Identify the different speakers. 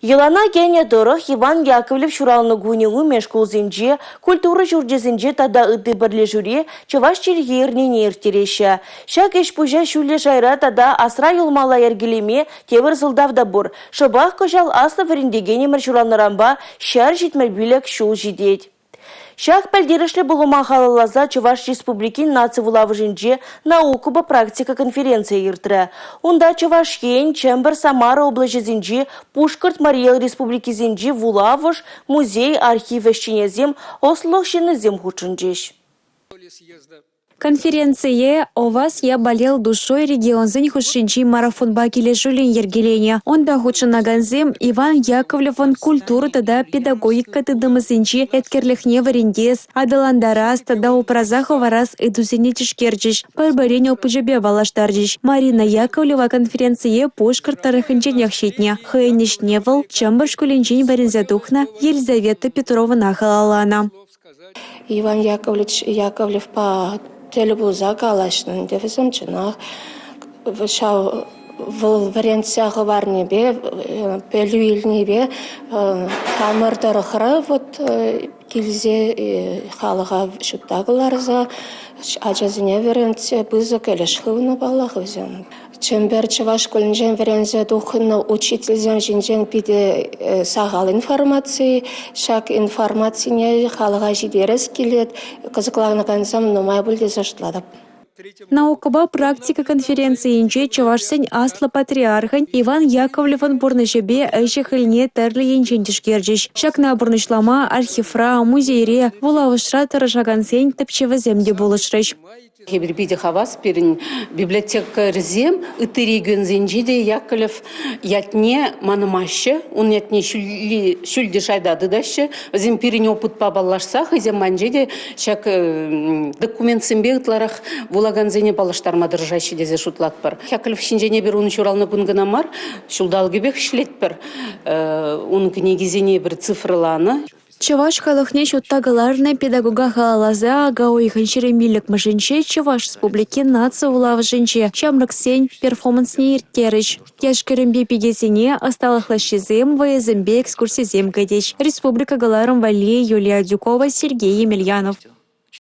Speaker 1: Йӑлана кӗнӗ тӑрӑх Иван Яковлев ҫуралнӑ кунӗ умӗн шкулсенче, культура ҫурчӗсенче тата ытти пӗрлешӳре чӑваш чӗлхи эрнине ирттереҫҫӗ. Ҫак ӗҫ-пуҫа ҫӳллӗ шайра тата асра юлмалла йӗркелеме тепӗр сӑлтав та пур. Шӑпах кӑҫал аслӑ вӗрентекенӗмӗр ҫуралнӑранпа 175 ҫул ҫитет. Ҫак пӗлтерӗшлӗ пулӑма халалласа Чӑваш Республикин наци вулавӑшӗнче наукӑпа практика конференцийӗ иртрӗ. Унта Чӑваш Ен, Чӗмпӗр, Самара облаҫӗсенчи, Пушкӑрт, Мари Эл республикисенчи вулавӑш, музей, архив ӗҫченӗсем, ӑслӑлӑх ҫыннисем хутшӑнчӗҫ.
Speaker 2: Конференцие «О вас я болел душой» регионсен хушшинчи марафонпа килӗшӳллӗн йӗркеленӗ. Унта хутшӑнакансем Иван Яковлевӑн культура тата педагогика тытӑмӗсенчи еткерлӗхне вӗрентес, аталантарас тата упраса хӑварас ыйтусене тишкерчӗҫ, пӗр-пӗрин опычӗпе паллаштарчӗҫ. Марина Яковлева конференцие Пушкӑрт тӑрӑхӗнченех ҫитнӗ. Хӑйӗн ӗҫне вӑл Чӗмпӗр шкулӗнчен вӗренсе тухнӑ Елизавета Петровӑна халалланӑ.
Speaker 3: Иван Яковлевич Яковлевпа тӗл пулса калаҫнӑ ӗнтӗ вӗсем чӑнах. Ҫав вӑл вӗрентсе хӑварнипе, пӗлӳ илнипе хамӑр тӑрӑхра вот килсе халӑха ҫутта кӑларса ачасене вӗрентсе пысӑк ӗлӗш хывнӑ паллах вӗсем. Чӗмпӗр чӑваш шкулӗнчен вӗренсе тухнӑ учительсем ҫинчен питӗ сахал информаци. Ҫак информацине халӑха ҫитерес килет. Кӑсӑкланакансем нумай пуль тесе шутлатӑп.
Speaker 2: Наукӑпа практика конференцийӗнче чӑвашсен аслӑ патриархӗн Иван Яковлевӑн пурнӑҫӗпе ӗҫӗ-хӗлне тӗрлӗ енчен тишкерчӗҫ. Ҫакна пурнӑҫлама архивра, музейре, вулавӑшра тӑрӑшакансен тӗпчевӗсем те пулӑшрӗҫ.
Speaker 4: Эпир питӗ хавас, пирӗн библиотекарьсем ытти регионсенче те Яковлев ятне манмаҫҫӗ, ун ятне ҫӳлти шайта тытаҫҫӗ. Вӗсем пирӗн опытпа паллашса хӑйсем патӗнче те ҫак документсемпе ытларах вулакансене паллаштарма тӑрӑшаҫҫӗ тесе шутлатпӑр. Яковлев ҫинчен эпир ун ҫуралнӑ кун кӑна мар, ҫулталӑкӗпех ӗҫлетпӗр. Ун кӗнекисене эпир цифрӑланӑ.
Speaker 2: Чӑваш халӑхне ҫутта кӑларнӑ педагога халалласа ака уйӑхӗн 25-мӗшӗнче Чӑваш Республикин наци вулавӑшӗнче ҫамрӑксен перформансне ирттерӗҫ. Яш-кӗрӗмпе пикесене ӑсталӑх лаҫҫисем, вӑйӑсемпе экскурсисем кӗтӗҫ. Республика кӑларӑм валли Юлия Адюкова, Сергей Емельянов.